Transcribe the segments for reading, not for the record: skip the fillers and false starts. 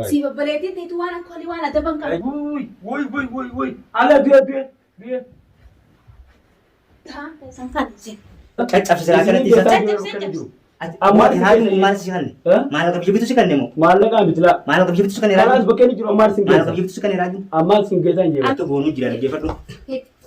Si obboleettiin teetu waan akka olii waan adaban qabu. Wuy wuy wuy wuy wuy. Ala du'e du'e du'e. Taa san kan isin. Caccabsi silaa kanatti isa. Caccabsi. Amma raajuun maal si kanne? Maallaqa biyya bitu si kanne moo? Maallaqa miti laa. Maallaqa biyya bitu si kanne Kalaas raajuun? bakka inni jiru ammaan sin Maallaqa geessa. biyya bitu si kanne raajuun? Ammaan sin geessa hin jeeqa. Akka goonuu jira dhaggeeffadhu.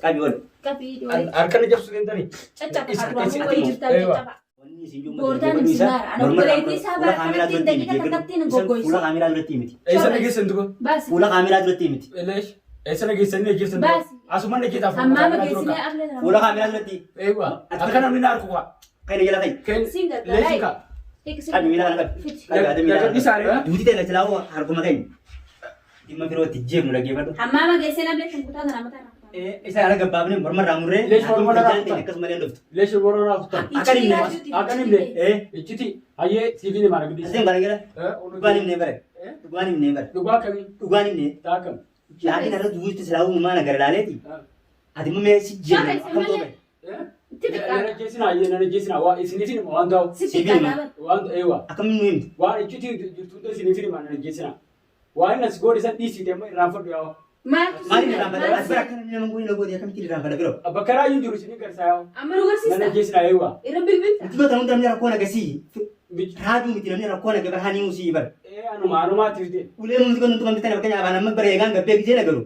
Qabi ol. Qabii walitti. Harka na jabsu deemtanii. Caccaba Isa- haa isa- wayii jirtaa Eewa. caccaba. Wanni isin iyyuu Goortaan dhaggeeffadhu isa. ibsinaa. Ana Morma obboleettii isaa fuula bara kaameraa kanatti duratti daqiiqa miti. takkatti na Isa goggoyse. fuula kaameraa duratti miti. Eessa na geessan duba? Baasi. Fuula kaameraa duratti miti. Leesh. Eessa na geessanii na geessan duba? Baasi. Asuma na geetaaf. Hammaama geessinee afle Fuula kaameraa duratti. Eewa. Akka namni na arku kaa. Kan jala kai. Ken. Siin gargaara. Leesh kaa. Qabi miila kana qabi. Qabi haadha miila kana Gadhiisaa qabi. Duuti ta'e silaa harkuma keenya. Dhimma firootti jeefnu dhaggeeffadhu. Hammaama geessee namni shunkutaa sana mataa irraa. Isa ala gabbaabne morma irraa murree Leesh morma irraa haati kutan. akkasuma illee dhuftu. Leesh warra naa kutan. Akka himne. Akka himne. Eh. Icciti. Hayyee siifin himaa na giddiisa. Asiin bara gara. Dhugaan himne bare. Dhugaan himne bare. Dhugaa kamii? Dhugaan himne. Taa kam? Laakiin har'a duuti silaa uumamaa na gara laaleeti. Ati immoo mee si jeefne akkam ta'u bare. Itti xiqqaata. Nana jeesina hayyee nana jeesina waa isiniifin hima waan ta'u. Sitti Sibiila. xiqqaata. Waan eewa. Akkamiin nu himte? Waan iccitii jirtu hunda isiniifin hima nana jeesina. Waan inni as godhe san dhiisiite amma irraanfadhu yaa. Maaltu si Maaliin irraanfadha? maal As si bira akkana nama goone na goone akkamitti irraanfadha biroo? Bakka raayyuu jiru isinii garsaa yaa. Amma nu Nana garsiista? jeesina eewa. Irra bilbilta? Nuti goota hunda namni rakkoo nagasii. Raajuu miti namni rakkoo naga bara hani musii bara. Ee anuma anumaatti fide. Ulee nuti goonu tumamte tana fakkeenya afaan amma bara eegaan gabbee gisee nagaru.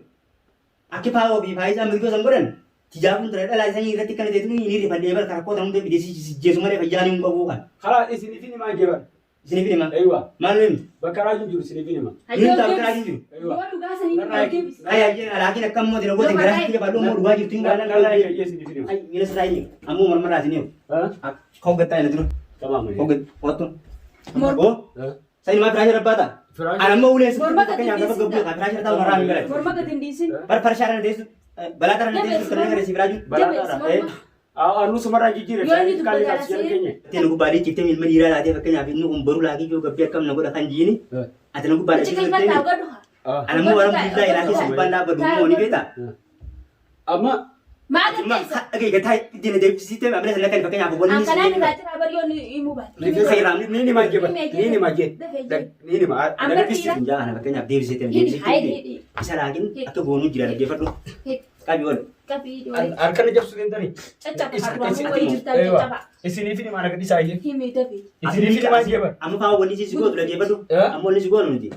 Akki faayoo fi faayisaa mirgoo san godhan tijaafuun ture dhalaa isanii irratti kana teetu ni rifadhee bara rakkoo tan hunda fide si jeesu malee fayyaa ni hin qabu kan. Karaa isiniifin himaa jeban. Isiniif hima. Eewa. Maal nu himte? Bakka raayyuu jiru isiniifin hima. Nu himta bakka raajuun jiru. Eewa. Yoo dhugaa sanii nu deebisi. Ay ay laakiin akka immoo dina goote garaa sitti jabaadhu immoo dhugaa jirtu hin Narraa gaana. eeyyee isiniifin hima. Ay miila sirraa hin ammoo mormarraa isin himu. Hoggattaa ina dura. Tamaam. Hoggat wattu. Oo. Sani maa firaasha rabbaata? Firaasha- Ana ammoo uleen Morma sitti fakkeenyaaf lafa gadi gabbuu kaa firaasha ta'u marraa hin barate. Morma gadi hin dhiisin. Bar farshaa irra teessu balaa tara na teessu kan nagare si firaashu. Jabeessi morma. Anu sumarraa jijjiire. Yoo inni Kaalli dubbate kaas jedhan asii. keenya. Ati na gubbaa dhiichiftee ilma dhiiraa laatee fakkeenyaaf inni kun boru laakii yoo gabbii akkam na godha kan jiini. Ati na gubbaa Achi dhiichiftee. galfadhaa godhu haa. Ana ammoo waan guddaa ilaa keessa gubbaan dhaabbatu immoo ni beektaa? Amma Maal Amma gaggeessa? dhagee gataa ittiin deebisitee amina sana kan fakkeenyaaf wanni Akkanaan irraa jira bari yoo himuu baate. ni nima jeba. Ni nima je. Ni nima. Amma dhiira. Finjaa kana fakkeenyaaf deebisitee Hidhi haa deebisitee hidhi. isa laakiin akka goonuu jira dhaggeeffadhu. Hidhi. Qabi ol. Qabii walitti. Harka na jabsu deemtanii. Caccaba haa duraanuu wayii jirtaa caccaba. Isiniifin himaa na giddiisa hayyee. Himi dafii. Isiniifin himaa jeba. Amma faa wanni si gootu dhaggeeffadhu. Amma wanni si goonu nuti.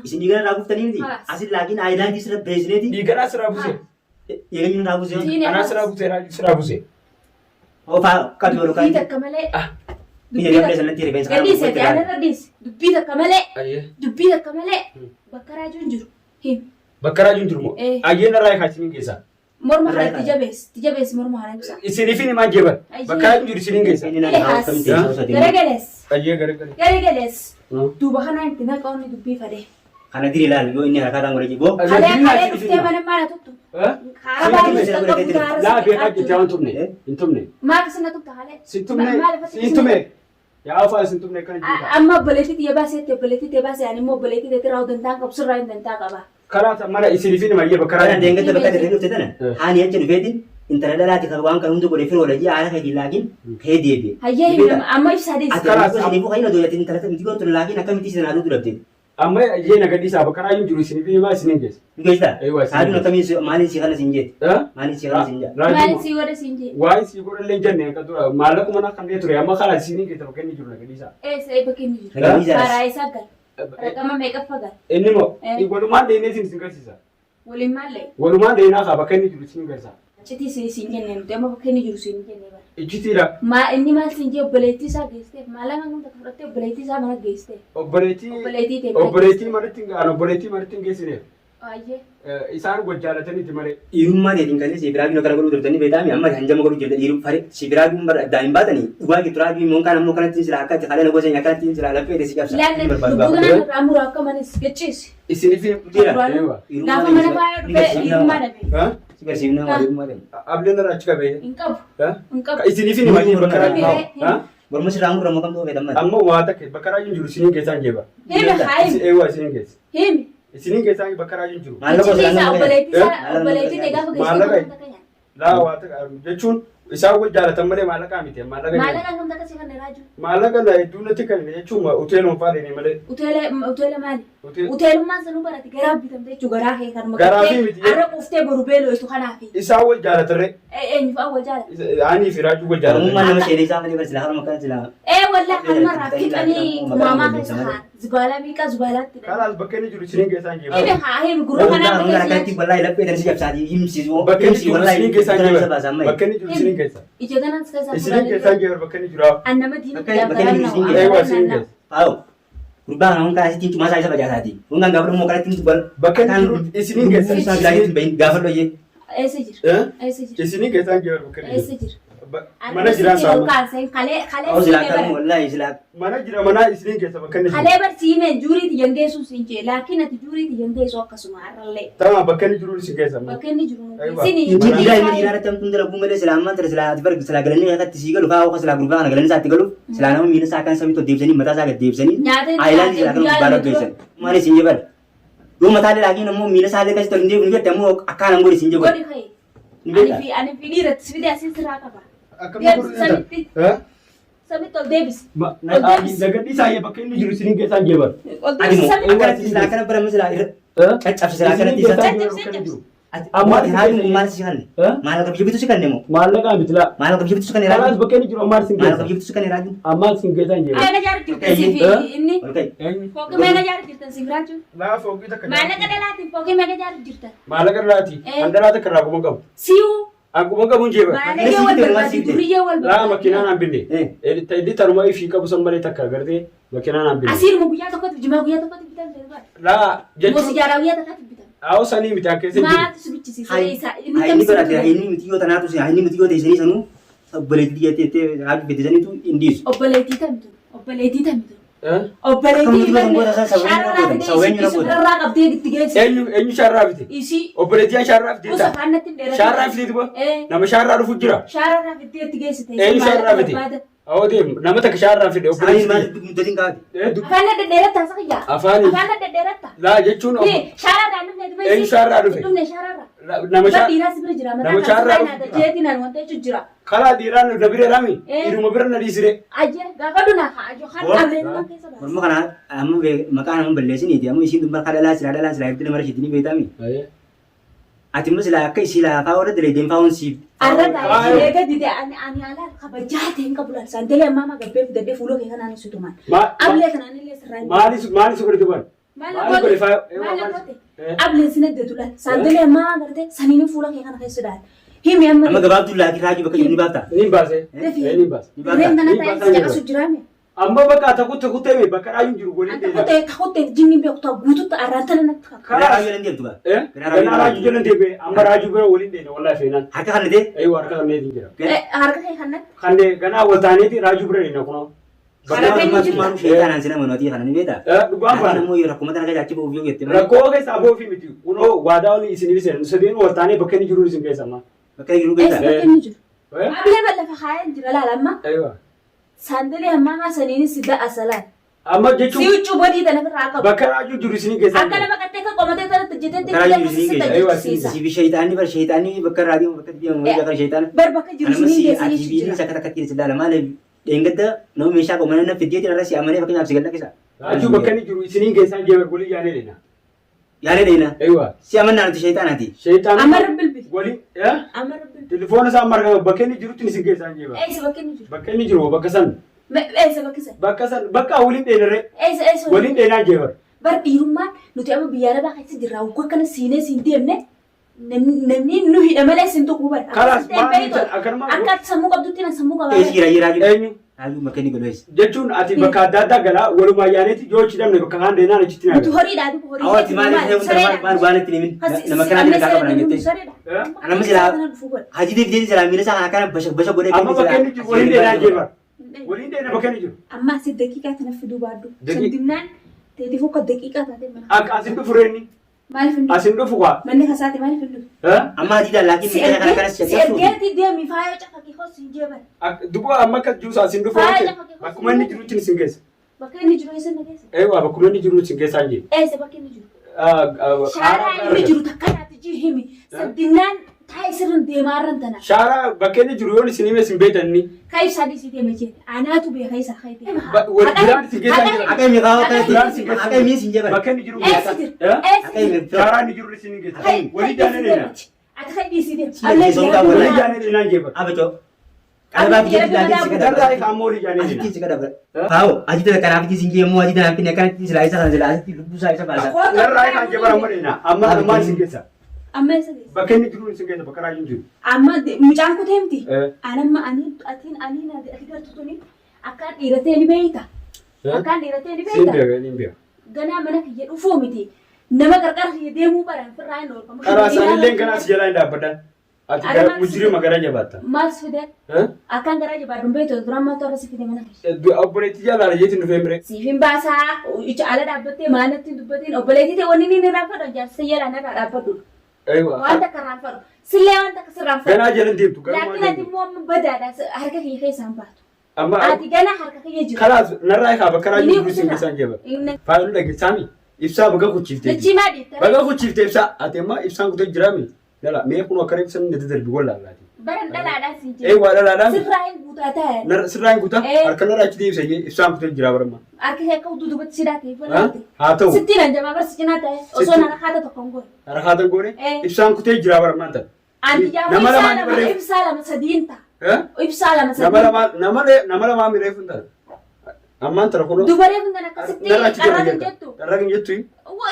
Isin dhiigana irraa buuftanii miti. Halas. Asin laakiin aayilaandii sirra beesineeti. Dhiiganaa siraa buse. Eeganyuu irraa buusee. Diina Anaa siraa buse. Raajuu siraa buse. Oofaa qabi ol Dubbii kan. takka malee. Biyya dablee sanatti rifeensa kana Gadhiise gubbatti aanarra ilaali. dhiisi. Dubbii takka malee. Ayyee. Dubbii takka malee. Bakka raajuun jiru. Himi. Bakka raajuun jiru moo? Eh. Ayyee narraa eegaa isiniin geessa. Morma Irraa kana itti jabeessi. Itti jabeessi morma kana ibsa. Isiniifin himaa jeban. Ayyee. Bakka raajuun jiru isiniin geessa. Inni na Haas. akkamitti teessoo isaati. Garagalees. Ayyee garagale. Garagalees. Duuba kanaan itti naqa onni dubbii fadhe. Kana diri ilaali yoo inni harkaa godhe jiboo. Kalee kalee dhuftee mana maana tuttu. Kaara baay'ee Sirra qabu godhatee gaara Laa sitti beekaa jettee waan qaachuu. tumne. Hin tumne. Maal sina tutta kalee? Si tumne. Maal ifatti Si tumne. Yaa afaa isin tumne akkana jirta. Amma obboleettii tiyya baaseetti obboleettii tiyya baasee ani immoo obboleettii teetti raawwu dantaan qabu sirraa hin dantaa qaba. Karaa mana isiniifin hima ayyee bakka Kana raajuun. deengata bakka dirree dhufte tana haani achi dhufeetiin intala dhalaati kan waan kan hunda godhe firoo dhajii haala keetiin laakiin kee deebi'e. Hayyee himi amma ibsaa deessi. Ati amma isiniifuu kan inni odoo intala miti gootu laakiin akkamitti isin haaduu dhabde. Amma ayyee na gadhiisaa bakka raajuun jiru isiniifin himaa isiniin geessa. Dhugeessaa? Eewwa, isin Haaduun akkamiin maaliin si kana siin jeeti? Maaliin si kana siin jedha? Maal Raajuu sii godhe siin jee? waa'ee sii godhallee hin jenne akka dura maallaquma na kannee ture amma karaa isiniin geessa bakka inni jiru na gadhiisaa. Eessa eebba kenni jiru? Na gadhiisaa. Karaa isaa gal. Raqama meeqaffa gal? Inni moo Eh. walumaan deemee isin isin garsiisa. Waliin maal la'e? Walumaan deemnaa kaa bakka inni jiru isin garsiisa. Iccitii siin siin jenne nuti amma bakka inni jiru siin jenne bara. Icciitiidha. Maa inni maal siin jee obboleettii isaa geessiteef maallaqa hunda fudhattee obboleettii isaa mana geessiteef. Obboleettii Obboleettii ta'e mana obboleettii manatti hin gahan obboleettii manatti hin geessineef. Baay'ee. Isaan wajjaalataniiti malee. Dhiirummaa teetiin kan si biraa kana godhuu turtanii beektaami amma hanjama godhuu jirta dhiiru fari si biraa bara addaan hin baatanii dhugaa jirtu raajuu immoo kaan ammoo kanatti sila akka itti kalee gosa akkanatti sila laphee si cabsa. Laanne lubbuu kanaan irraa muru akka manis gachiisi. Isiniif Jira. Eewa. Gaafa mana faaya dhufee dhiirummaa dhabe. Si garsiifnaa maalummaa ta'e. Ableen irraa achi qabee. Hin qabu. Hin qabu. Isiniif hin himaa bakka Himi. raajuu. Morma sirraa murra moo kamtu fayyadaman? Amma waa takka bakka raajuun jiru isiniin keessaan jeeba. Himi haa himi. Eewa isiniin keessa. Himi. Isiniin keessaan bakka raajuun jiru. Maallaqa Iccitii isaa osoo obboleettii isaa Maallaqa obboleettii ta'e gaafa geessitee Maallaqa. mana takka nyaata. Laa waa takka jechuun Isaan wal jaalatan malee maallaqaa miti. Maallaqa Maallaqa hangam takka si kanne raaju? Maallaqa na hedduu natti kenne jechuun uteeluma fa'aa deemee malee. Uteela uteela maali? Utee- Uteelummaan sanuu barate garaa bitamte jechuun garaa kee kanuma Garaa fi gartee miti. har'a quuftee boru beelooytu kanaafi. Isaan wal jaalatarree. Eenyu fa'aa wal jaalata? Anii fi raajuu wal jaalatan. Oromummaan nama seenee isaa malee bara silaa haruma kana silaa. Ee wallaa kanumarraa fixanii qumaamaa keessa haa zibaalaa miiqaa zubaalaatti. Kalaas bakka inni jiru isiniin keessaan Himi jeefa. haa himi gurra kanaa Oromummaan keessa akkanatti wallaahi laphee tan si cabsaatii himsiisu. Bakka inni Himsi jiru wallaahi isiniin keessaan kana isa jeefa. baasa amma. Bakka inni jiru isiniin keessa. Ija kanan keessa Isiniin keessaan jeefa bakka inni jiru. An nama diina Bakka inni jiru isiniin Eewwa isiniin keessa. Faayo. Gurbaa kana hundaa asitti cumaa isaa isa facaasaati. Hundaan gaafa dhummoo kanatti hin dubbal. Bakka inni jiru isiniin keessa. Isaa biraa hin bahin gaafa dhoyyee. Eessa jira? Eh? Eessa jira? Isiniin keessaan jeefa bakka inni Eessa jiru. jira? Mana jiraan saama. Kalee kalee Awwa silaa siimee kan bara. wallaahi silaa. Mana jira mana isiniin keessa bakka inni jiru. Kalee bar siimee juuriiti jangeessuun siin jee laakiin ati juuriiti jangeessu akkasuma har'allee. Tamaa bakka inni jiru isin keessa. Bakka inni jiru Eewwa. isin Inni dhiiraa inni dhiiraa irratti hamtuun dalaguu malee silaa ammaan tana silaa ati bara silaa galanii akkatti sii galu fa'aa silaa gurbaa kana galanii isaatti galu silaa nama miila isaa akkan samitti ol deebisanii mataa isaa gad deebisanii Nyaatee aayilaandii silaa kan guyyaa gubbaa lama dhaggeessan. Maal isin jebal? Yoo mataa illee laakiin ammoo miila isaa illee akkasitti ol hin deebinu jette ammoo akkaan angoo isin jebal. Godhi ka'e. Ni Ani beektaa? fi ani fi dhiiratti si fidee asiin sirraa qaba. Akkamitti Deebisi godhu samitti Eh? samitti ol deebisi. Ol deebisi. Dagadhi isaa bakka inni jiru isiniin keessaan jeefa. Ol Ati deebisi moo samitti. akkanatti silaa akkana bara silaa irra caccabse silaa akkanatti isa. Amma Ati haadhi maal si kanne? Eh? Maal akka biyya bitu si kanne moo? Maallaqaa miti laa. Maal akka biyya bitu si kanne Kalaas raajuu? bakka inni jiru ammaan isin Maal akka keessa. biyya bitu si kanne raajuu? Ammaan isin keessaan jeefa. Meeqa jaaru jirtan si fi Eh? inni? Ol ka'i. Fooqii meeqa jaaru jirtan si biraachuu? Laa fooqii takka. Maallaqa dhalaatiin fooqii meeqa jaaru jirtan? Maallaqa dhalaati. Eh. An dhalaa takka irraa quban qabu. Si'uu An quban qabuun jeefa. maallaqa wal barbaadi duriyyee wal Laa barbaadi. makiinaan an binne. Eh. Inni tanuma ifii qabu san malee takka gartee makiinaan an binne. Asiiruma guyyaa tokkotti jimaa guyyaa tokkotti bitan jedhu. Laa Moosi jechuun jaaraa guyyaa tokkotti bitan. haa sanii miti an keessa hin jiru. Maaltu si bichisiisa isaa inni Hayni barate kamsi hayni miti yoo tanaatu si hayni miti yoo ta'e sanuu obboleettii jettee haadhi bitisaniitu hin dhiisu. Obboleettii tamtu obboleettii tamtu Eh? obboleettii Akkamitti godhan goota san sawweenyu na godhan, sawweenyu na godhan. shararraa qabdee itti geessi. Eenyu eenyu shaarraa fite? Isii Obboleettii shaarraa fite gosa ta'a. afaan natti hin dheeratin. Shaarraa fite duba. Eh. Nama shaarraa dhufu jira. Shararraa fittee itti geessite. Eenyu shaarraa fite? Awoo deemu nama takka shaarraa fide Saanii maal obboleettii. muddatiin kaa'ate? Eh, Afaan na dhedheeratta hasa kiyya. Afaanii. Afaan na dhedheeratta. Laa jechuun Shararraa dhufne duba Eenyu shaarraa dhufe? Dhufne shararraa. nama Bar shaarraa. dhiiraa si bira jira. Nama Mataa shaarraa kan dhufu sirraa jira. jeetiin an wanta jechuun jira. Kalaa dhiiraan na bira rami. Eh. Dhiiruma bira na dhiisire. Ajje gaafa dhuna haa ajjo kan Bor- qabeenyummaa keessa baasa. Morma kana amma maqaa nama balleessiniiti amma isiin dubbar dhalaa silaa dhalaa silaa hedduu nama rashiitii ni beektaami. Ati immoo silaa akka isii laa fa'aa warra dalaydeen fa'aa siif. Arra gaa'ee eega dide ani ani alaa kabajaa ta'e hin qabu laal saandalee ammaa maa gabbee fidadhee fuula kee kanaan ibsitu maal. Ablee kanaan illee sirraa hin Maali maali si godhe duban? Maal Maali godhe fa'aa? Maal goote? Ableen sin addeetu laal saandalee ammaa agartee saniin fuula kee kana keessa daal. Himi amma. Amma gabaabduu laakiin raajii bakka jiru ni baafta. Ni baase. Defi. Ni baase. Ni Reen baafta. tana ta'ee si caqasu jiraame. Amma bakka takutte kuttee mee bakka raajuun jiru waliin deema. Takuttee takuttee jinni beektu guututti arraan tana natti fakkaata. Karaa raajii jala deemtu gaa. Eh? Ganaa raajuu jala deeme amma raajuu bira waliin deema wallahi feenaan. Harka kan ta'e. Eeyyuu harka kanneetiin jira. Harka kee kanatti. Kannee ganaa wal taaneeti raajuu bira deema kunoo. Harka Bakka inni maal jiru. maal sheetaan sin amanuu kana ni beektaa? Dhugaan Laakiin baana. ammoo yoo rakkoo mataa nagaa achi ba'uuf yoo jette malee Rakkoo keessa aboo fi miti. Kunoo waadaa olii isiniif seenan. Sadeen wal taanee bakka inni jiru isin keessa amma. bakka jiru Eessa beektaa? bakka inni jiru? Eh? Ablee bal'afa kaayeen jira laal amma. Eeyyuu. Saandalee ammaa saniinis si da'a salaan. Amma Si jechuun huccuu badii tana irraa qabu. bakka raajuu jiru isin keessa. Akka nama qattee akka qomatee tanatti hojjetetti Bakka raajuu jiru isin keessa. keessa. Si sheexaanni bara sheexaanni bakka raadiyoo bakka deemu wayii bakka sheexaana. Bar bakka jiru Anuma isiniin si keessa ati jechuun biiliin jira. sakka takka ittiin ilaala maali dheengadda nama meeshaa qabu mana na fiddeetiin irra si amanee fakkeenyaaf si gallakkisa. Raajuu bakka inni jiru isiniin keessaan jeebar walii yaanee deena. Yaalee dheena. Eeyyuu. Si amannaa nuti sheexaanaati. Sheexaan. Amma rabbilbi. Walii. Eh? Amma rabbilbi. Telefoona isaa marga bakka inni jirutti isin keessaan jeebar. Eessa bakka inni jiru? Bakka inni jiru bakka san. Eessa bakka san? Bakka san bakka waliin dheenarree. Eessa eessa? Waliin dheenaa jeebar. Bar dhiirummaan nuti amma biyya arabaa keessa jirra. Waggaa akkana siinee siin deemne namni nu hidha malee siin tokko bar. Kalaas maali akkanuma Akka ati sammuu qabdutti na sammuu qabaa. Eessi jira jira jira. eenyu Raajuu bakka inni galu eessa? jechuun ati bakka adda addaa galaa walumaa yaaneeti yoo achi dhabne bakka kaan deenaan achitti Nuti nyaata. horiidhaa duuba horii. Awwaati maaliif ta'e wanta maal waan ittiin himin nama kanaa jira kaaka banaan jettee. Anamma silaa hajii deebitee silaa miila isaa kana akkana basha basha godhee Amma bakka inni jiru waliin deenaa jeebar. Waliin deena bakka inni jiru. Amma asi daqiiqaa kana fiduu baadhu. Daqiiqaa- Sandimnaan teetiif akka daqiiqaa taatee mana. Akka asin dhufu reenni. Maaliif hin dhufu? Asin dhufu kaa. Manni kasaate maaliif hin dhufu? Eh? Amma hajii laakiin Si miila kana kanas ergee si caccabsuufi. ergeetii deemi faayoo cafaqii hoos hin jeeban. Duuba amma akka jiru asin dhufu Faaya waan ta'eef lafa keessa bakkuma inni jirutti isin keessa. Bakka inni jiru eessa na keessa? Eewwa bakkuma inni jiru isin keessaa hin jiru. Eessa bakka inni jiru? Shaaraa inni jiru takka naatti ji himi. Saddinnaan Taa'ee sirrin deemaa irran tana. Shaaraa bakka inni jiru yoon isin hime isin beektan. Ka ibsaa dhiisii deema jeen. Anaatu beeka isa hayte. Biraan isin geessaa jira. Akka inni kaa'u akka Biraan isin geessaa akka inni sin jebara. Bakka inni jiru Eessa jira? Eh? Akka inni Shaaraa inni jiru isin geessa. Walii jaanee deena. Ati kan dhiisii deema. Walii jaanee deena jeeba. Abacoo. Qalabaa biyya ilaalee si Darraa kadhabra. isa ammoo walii jaanee Asitti deena. si kadhabra. Faawo aji tana kanaaf iji sin jeemmoo aji tana finne akkanatti silaa isa kana silaa asitti lubbuu isaa isa baasa. Darraa isa jeeba amma deena. Amma ammaa isin geessa. Amma eessa geessa? Bakka inni jiru isin geessa bakka raajiin jiru. Amma mucaan kuteemti. Eh. Anamma ani atiin ani ati gartu tuni akkaan dhiiratee ni beeyta. Akkaan dhiiratee ni Siin beeyta. beeka niin beeka. Ganaa mana kiyya dhufuu miti. Nama qarqara kiyya deemuu baran firraa hin oolfamu. Karaa isaaniillee kanaa si jalaa hin dhaabbatan. Ati gara mujirima gara jabaatta. Maal si fide? Eh? Akkaan garaa jabaadhu hin beektu duraan maaltu har'a si fide mana kiyya? Obboleettii jaalala jeetiin dhufee mire. Siif hin baasaa ija ala dhaabbattee maalatti hin dubbatiin obboleettii ta'e wanni inni irraan fadhu jaarsa yelaan irraa dhaabbadhu. Eewa. Waan takka irraan fadhu. Sillee waan takka sirraan fadhu. Ganaa jalan deemtu garuu Laakiin ati immoo amma badaadha harka kiyya keessaa hin baatu. Amma Ati ganaa harka kiyya jiru. kalaas narraa ekaa bakka raajii Inni jiru isin kusirra. geessaan jeeba. Inni Faayiluu dhageessaami. Ibsaa baga kuchiiftee. dachii maa dhiitta? Baga kuchiiftee ibsaa. Ati amma ibsaan kutee jiraami. Lala mee kun akka ibsan inni darbi wallaalaati. Baran dhalaadhaan siin jira. Eewwa dhalaadhaan. Sirraa hin guutaa ta'e. Sirraa hin guutaa. Eh. Harka narraa achi deebisa ibsaan kutee jira baramma. Harki kee akka utuu duubatti sidaa ta'e wallaalaati. Haa ta'u. Sittiin hanjamaa barsi cinaa ta'e osoo Sitti- nana haata tokko hin goone. Harkaatan goone Eh. ibsaan kutee jira barammaan tan. Anti jaafuu Nama ibsaa lamaan lama barreef- ibsaa lama sadiin ta'a. Eh? Ibsaa lama Nama sadiin. lamaa nama nama lamaa mireef hin taane. Ammaan tana kunoo. Dubaree kun akkasitti Narraa achi qarraa deema hin jirta. jettu. Qarraa hin jettu.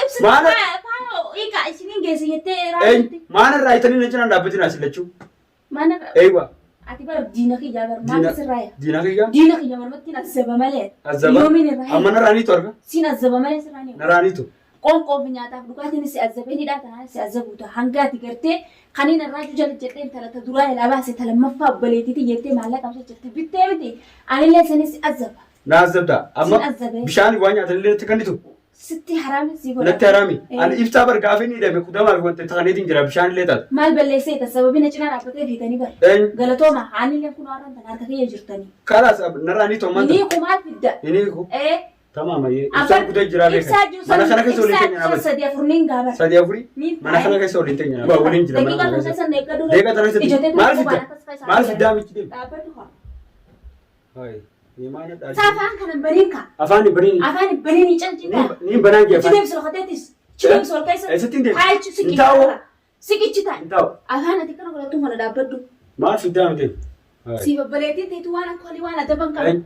Ibsa Maala- faayoo hiika isiniin geesse jettee Eenyu raawwatti. maal irraa itanii na cinaan dhaabbatin as lachuu. Mana Eewa. ati bara diina kiyyaa bara maal sirraa yaa. Diina kiyya. Diina kiyya mormatti azzaba malee. Azzaba. Yoomiin irraa Amma narraa niitu arga. Siin azzaba malee sirraa ni. Narraa niitu. Qoonqoo fi nyaataaf dhugaatiin si azzabee hidhaa tanaan si azzabuuta. Hanga ati gartee kaniin irraa jala jedheen talata duraa ilaa baase talammaffaa obboleettiiti jettee maallaqa qabsa jirti bittee miti. Anillee sanis si azzaba. Na azzabda. Amma Siin azzabe. bishaan waan nyaatan illee natti kennitu. Sitti haraami si godha. Natti haraami. Eh. Ani ibsaa bar gaafa inni hidhame kudamaaf wanta takaneetiin jira bishaan illee taatu. Maal balleesseeta sababii na cinaa dhaabbatee fiitanii bara. Eenyu Galatooma anillee kun har'aan tan harka kiyya jirtanii. kalaas narraa niitu ammaan Inni tana. kumaal fidda. Inni ku Eh. tamaam ayyee ibsaan kutee jira beekan. Ibsaa jiru Mana kana keessa waliin ibsaa teenya jiru dhaabate. sadii afurniin gaabara. Sadii afurii Niin mana kana keessa waliin teenya dhaabate. Waliin jira mana Daqiiqaa kana kana keessa. keessa na eeggadhu. Deeqa tana keessatti Ijoollee maal tokko fidda? waan akkas fayyisaa Maal jira. fiddaa michi deemu? Dhaabbadhu haa. Hayi. Imaana dhaabate. Saafaan kana baniin kaa. Afaan hin baniin. Afaan hin baniin hin calcitaa. Niin banaan jee Ichi afaan. deemsi lokateetis. Ichi deemsi ol keessa. Eessatti hin deemtu? Taayichi Hin siqichi. taa'u. Siqichi taa'i. Hin taa'u. Afaan ati kana godhattu mana dhaabbadhu. Maal fiddaa miti? Si babbaleetiin teetu waan akka olii waan adaban qabu.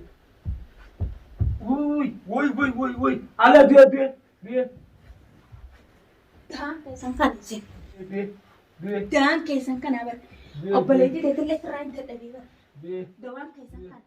Wuy wuy wuy wuy wuy. Ala du'e du'e du'e Daan keessan kana isin. du'e du'e Daan keessan kana bara. Obboleettii teetillee firraa hin dadhabee bara. du'e. Dawaan keessan kana.